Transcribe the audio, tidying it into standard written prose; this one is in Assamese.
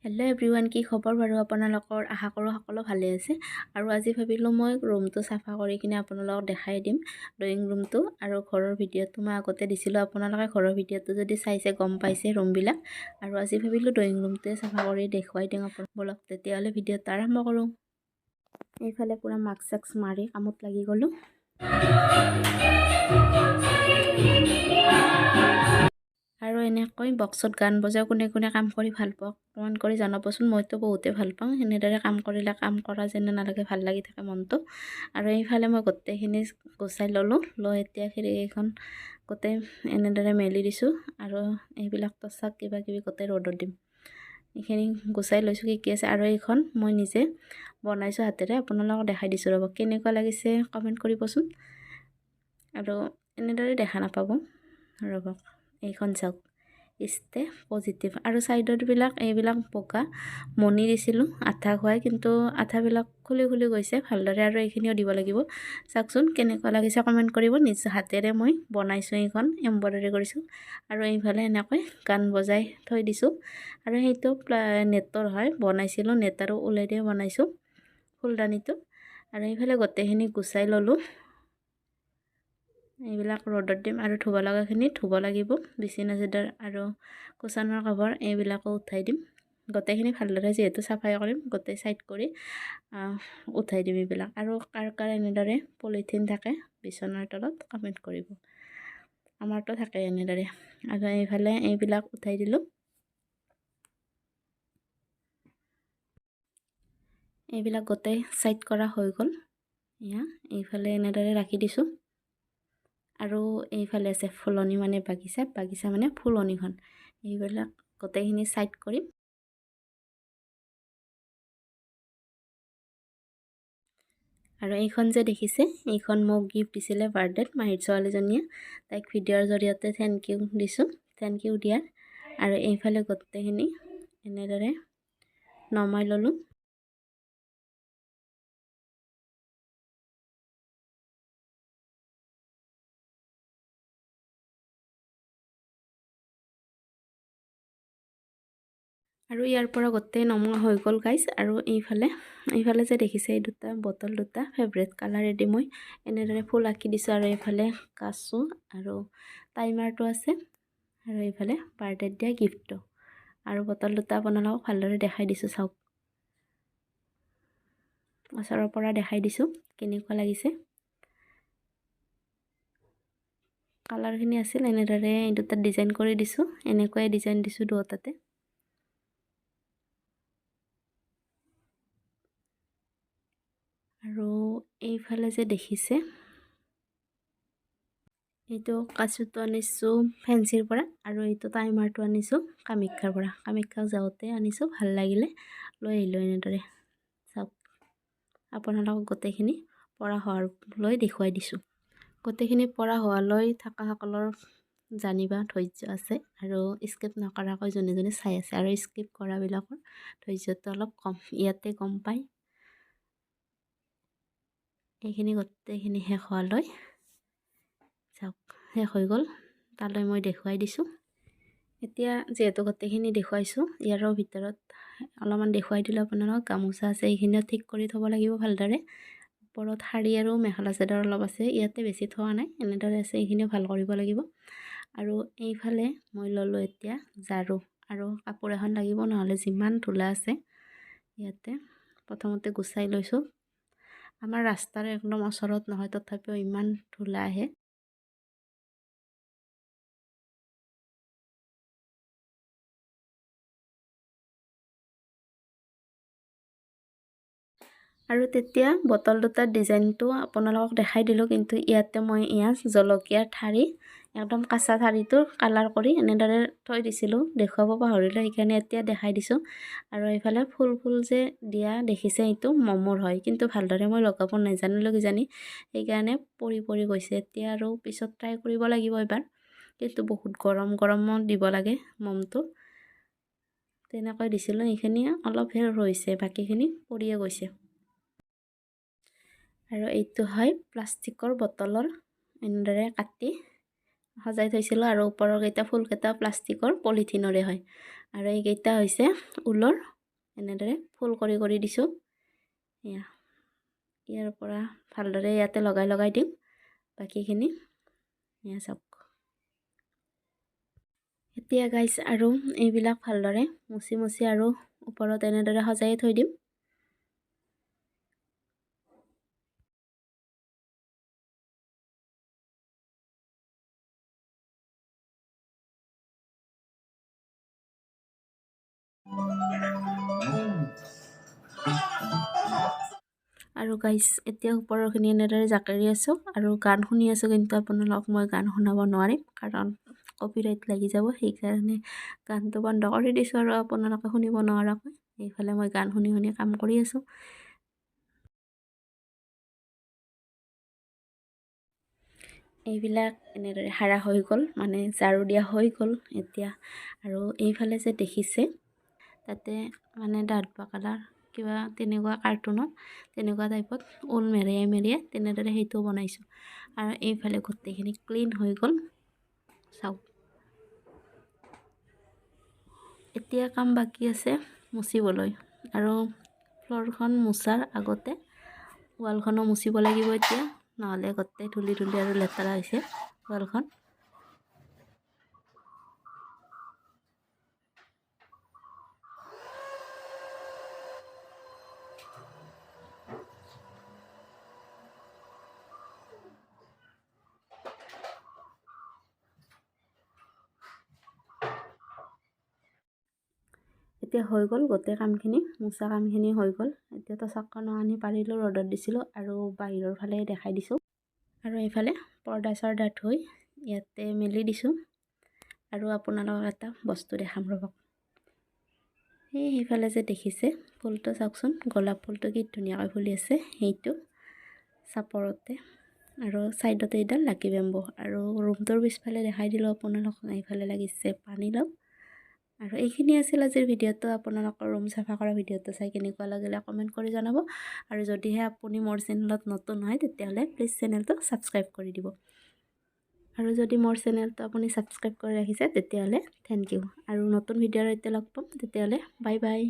হেল্ল' এভৰিৱান, কি খবৰ বাৰু আপোনালোকৰ? আশা কৰোঁ সকলো ভালে আছে। আৰু আজি ভাবিলোঁ মই ৰুমটো চাফা কৰি কিনে আপোনালোকক দেখাই দিম, ড্ৰয়িং ৰুমটো। আৰু ঘৰৰ ভিডিঅ'টো মই আগতে দিছিলোঁ, আপোনালোকে ঘৰৰ ভিডিঅ'টো যদি চাইছে গম পাইছে ৰুমবিলাক। আৰু আজি ভাবিলোঁ ড্ৰয়িং ৰুমটোৱে চাফা কৰি দেখুৱাই দিওঁ আপোনালোক। ব'লক তেতিয়াহ'লে ভিডিঅ'টো আৰম্ভ কৰোঁ। এইফালে পূৰা মাস্ক চাস্ক মাৰি কামত লাগি গ'লোঁ। আৰু এনেকৈ বক্সত গান বজাই কোনে কোনে কাম কৰি ভাল পাওক কমেণ্ট কৰি জনাবচোন। মইতো বহুতেই ভাল পাওঁ। সেনেদৰে কাম কৰিলে কাম কৰা যেনে নালাগে, ভাল লাগি থাকে মনটো। আৰু এইফালে মই গোটেইখিনি গুচাই ল'লোঁ, লৈ এতিয়া খিৰিকীখন গোটেই এনেদৰে মেলি দিছোঁ। আৰু এইবিলাক টচাক কিবা কিবি গোটেই ৰ'দত দিম। এইখিনি গুচাই লৈছোঁ কি কি আছে। আৰু এইখন মই নিজে বনাইছোঁ হাতেৰে, আপোনালোকক দেখাই দিছোঁ ৰ'ব। কেনেকুৱা লাগিছে কমেণ্ট কৰিবচোন। আৰু এনেদৰে দেখা নাপাব ৰ'ব। এইখন চাওক, ষ্টে পজিটিভ। আৰু ছাইডৰবিলাক এইবিলাক বগা মণি দিছিলোঁ আঠা খুৱাই, কিন্তু আঠাবিলাক খুলি খুলি গৈছে ভালদৰে। আৰু এইখিনিও দিব লাগিব। চাওকচোন কেনেকুৱা লাগিছে কমেণ্ট কৰিব। নিজ হাতেৰে মই বনাইছোঁ, এইখন এম্ব্ৰইডাৰী কৰিছোঁ। আৰু এইফালে এনেকৈ গান বজাই থৈ দিছোঁ। আৰু সেইটো নেটৰ হয়, বনাইছিলোঁ নেট আৰু ওলেৰে বনাইছোঁ ফুলদানিটো। আৰু এইফালে গোটেইখিনি গুচাই ল'লোঁ। এইবিলাক ৰ'দত দিম আৰু ধুব লগাখিনি ধুব লাগিব। বিচনা চাদৰ আৰু কুচনৰ কভাৰ এইবিলাকো উঠাই দিম। গোটেইখিনি ভালদৰে যিহেতু চাফাই কৰিম, গোটেই চাইড কৰি উঠাই দিম এইবিলাক। আৰু কাৰ কাৰ এনেদৰে পলিথিন থাকে বিচনাৰ তলত কমেণ্ট কৰিব। আমাৰতো থাকে এনেদৰে। আৰু এইফালে এইবিলাক উঠাই দিলোঁ। এইবিলাক গোটেই চাইড কৰা হৈ গ'ল। এয়া এইফালে এনেদৰে ৰাখি দিছোঁ। আৰু এইফালে আছে ফুলনি, মানে বাগিচা, বাগিচা মানে ফুলনিখন। এইবিলাক গোটেইখিনি চাইড কৰিম। আৰু এইখন যে দেখিছে, এইখন মোক গিফ্ট দিছিলে বাৰ্থডেত মাহীৰ ছোৱালীজনীয়ে। তাইক ভিডিঅ'ৰ জৰিয়তে thank U দিছোঁ, thank U দিয়াৰ। আৰু এইফালে গোটেইখিনি এনেদৰে নমাই ল'লোঁ। আৰু ইয়াৰ পৰা গোটেই নমোৱা হৈ গ'ল গাইজ। আৰু এইফালে এইফালে যে দেখিছে এই দুটা বটল দুটা ফেভৰেট কালাৰেদি মই এনেদৰে ফুল আঁকি দিছোঁ। আৰু এইফালে কাচু আৰু টাইমাৰটো আছে। আৰু এইফালে বাৰ্থডেত দিয়া গিফ্টটো আৰু বটল দুটা আপোনালোকক ভালদৰে দেখাই দিছোঁ, চাওক। ওচৰৰ পৰা দেখাই দিছোঁ কেনেকুৱা লাগিছে। কালাৰখিনি আছিল এনেদৰে, এই দুটা ডিজাইন কৰি দিছোঁ, এনেকুৱাই ডিজাইন দিছোঁ দুয়োটাতে। আৰু এইফালে যে দেখিছে এইটো কাচুটো আনিছোঁ ফেঞ্চিৰ পৰা। আৰু এইটো টাইমাৰটো আনিছোঁ কামাখ্যাৰ পৰা। কামাখ্যা যাওঁতে আনিছোঁ, ভাল লাগিলে লৈ আহিলোঁ এনেদৰে। চাওক, আপোনালোকক গোটেইখিনি পৰা হোৱালৈ দেখুৱাই দিছোঁ। গোটেইখিনি পৰা হোৱালৈ থকাসকলৰ জানিবা ধৈৰ্য আছে আৰু স্কিপ নকৰাকৈ যোনে যোনে চাই আছে। আৰু স্কিপ কৰাবিলাকৰ ধৈৰ্যটো অলপ কম, ইয়াতে গম পায়। এইখিনি গোটেইখিনি শেষ হোৱালৈ চাওক, শেষ হৈ গ'ল, তালৈ মই দেখুৱাই দিছোঁ। এতিয়া যিহেতু গোটেইখিনি দেখুৱাইছোঁ, ইয়াৰো ভিতৰত অলপমান দেখুৱাই দিলোঁ আপোনালোকক। গামোচা আছে, এইখিনিও ঠিক কৰি থ'ব লাগিব ভালদৰে। ওপৰত শাৰী আৰু মেখেলা চাদৰ অলপ আছে, ইয়াতে বেছি থোৱা নাই, এনেদৰে আছে, এইখিনিও ভাল কৰিব লাগিব। আৰু এইফালে মই ল'লোঁ এতিয়া ঝাৰু আৰু কাপোৰ এখন লাগিব, নহ'লে যিমান ধূলা আছে। ইয়াতে প্ৰথমতে গুচাই লৈছোঁ। আমাৰ ৰাস্তাৰ একদম ওচৰত নহয়, তথাপিও ইমান ধূলা আহে। আৰু তেতিয়া বটল দুটাৰ ডিজাইনটো আপোনালোকক দেখাই দিলোঁ, কিন্তু ইয়াতে মই ইয়াত জলকীয়াৰ ঠাৰি, একদম কাঁচা ঠাৰিটো কালাৰ কৰি এনেদৰে থৈ দিছিলোঁ, দেখুৱাব পাহৰিলোঁ, সেইকাৰণে এতিয়া দেখাই দিছোঁ। আৰু এইফালে ফুল ফুল যে দিয়া দেখিছে, এইটো মমৰ হয়, কিন্তু ভালদৰে মই লগাব নাজানিলোঁ কিজানি, সেইকাৰণে পৰি পৰি গৈছে। এতিয়া আৰু পিছত ট্ৰাই কৰিব লাগিব এবাৰ, কিন্তু বহুত গৰম গৰমত দিব লাগে মমটো। তেনেকৈ দিছিলোঁ, এইখিনি অলপহে ৰৈছে, বাকীখিনি পৰিয়ে গৈছে। আৰু এইটো হয় প্লাষ্টিকৰ বটলৰ এনেদৰে কাটি সজাই থৈছিলোঁ। আৰু ওপৰৰ কেইটা ফুলকেইটা প্লাষ্টিকৰ পলিথিনৰে হয়। আৰু এইকেইটা হৈছে ঊলৰ, এনেদৰে ফুল কৰি কৰি দিছোঁ। এয়া ইয়াৰ পৰা ভালদৰে ইয়াতে লগাই লগাই দিম বাকীখিনি। এয়া চাওক। এতিয়া গাইছ আৰু এইবিলাক ভালদৰে মুচি মুচি আৰু ওপৰত এনেদৰে সজাই থৈ দিম। আৰু গাইছ এতিয়া ওপৰৰখিনি এনেদৰে জাকেৰি আছোঁ আৰু গান শুনি আছোঁ, কিন্তু আপোনালোকক মই গান শুনাব নোৱাৰিম, কাৰণ কপিৰাইট লাগি যাব। সেইকাৰণে গানটো বন্ধ কৰি দিছোঁ আৰু আপোনালোকে শুনিব নোৱাৰাকৈ। এইফালে মই গান শুনি শুনি কাম কৰি আছোঁ। এইবিলাক এনেদৰে সাৰা হৈ গ'ল, মানে ঝাৰু দিয়া হৈ গ'ল এতিয়া। আৰু এইফালে যে দেখিছে তাতে মানে ডাঠ কালাৰ কিবা তেনেকুৱা কাৰ্টুনত তেনেকুৱা টাইপত ঊল মেৰিয়াই মেৰিয়াই তেনেদৰে সেইটো বনাইছোঁ। আৰু এইফালে গোটেইখিনি ক্লিন হৈ গ'ল, চাওক। এতিয়া কাম বাকী আছে মুচিবলৈ, আৰু ফ্ল'ৰখন মোচাৰ আগতে ৱালখনো মুচিব লাগিব এতিয়া, নহ'লে গোটেই ধূলি ধূলি আৰু লেতেৰা হৈছে ৱালখন। এতিয়া হৈ গ'ল গোটেই কামখিনি, মোচা কামখিনি হৈ গ'ল। এতিয়া তচাকখনো আনি পাৰিলোঁ, ৰ'দত দিছিলোঁ আৰু বাহিৰৰ ফালে দেখাই দিছোঁ। আৰু এইফালে পৰ্দা চৰ্দা ধুই ইয়াতে মেলি দিছোঁ। আৰু আপোনালোকক এটা বস্তু দেখাম ৰ'ব। এই সেইফালে যে দেখিছে ফুলটো চাওকচোন, গোলাপ ফুলটো কি ধুনীয়াকৈ ফুলি আছে সেইটো চাপৰতে। আৰু ছাইডতে এইডাল লাকি বেম্বু। আৰু ৰুমটোৰ পিছফালে দেখাই দিলোঁ আপোনালোকক, এইফালে লাগিছে পানীলাও। আৰু এইখিনি আছিল আজিৰ ভিডিঅ'টো। আপোনালোকৰ ৰুম চাফা কৰা ভিডিঅ'টো চাই কেনেকুৱা লাগিলে কমেণ্ট কৰি জনাব। আৰু যদিহে আপুনি মোৰ চেনেলত নতুন হয় তেতিয়াহ'লে প্লিজ চেনেলটো ছাবস্ক্ৰাইব কৰি দিব। আৰু যদি মোৰ চেনেলটো আপুনি ছাবস্ক্ৰাইব কৰি ৰাখিছে তেতিয়াহ'লে thank U. আৰু নতুন ভিডিঅ'ৰ সৈতে লগ পাম, তেতিয়াহ'লে বাই বাই।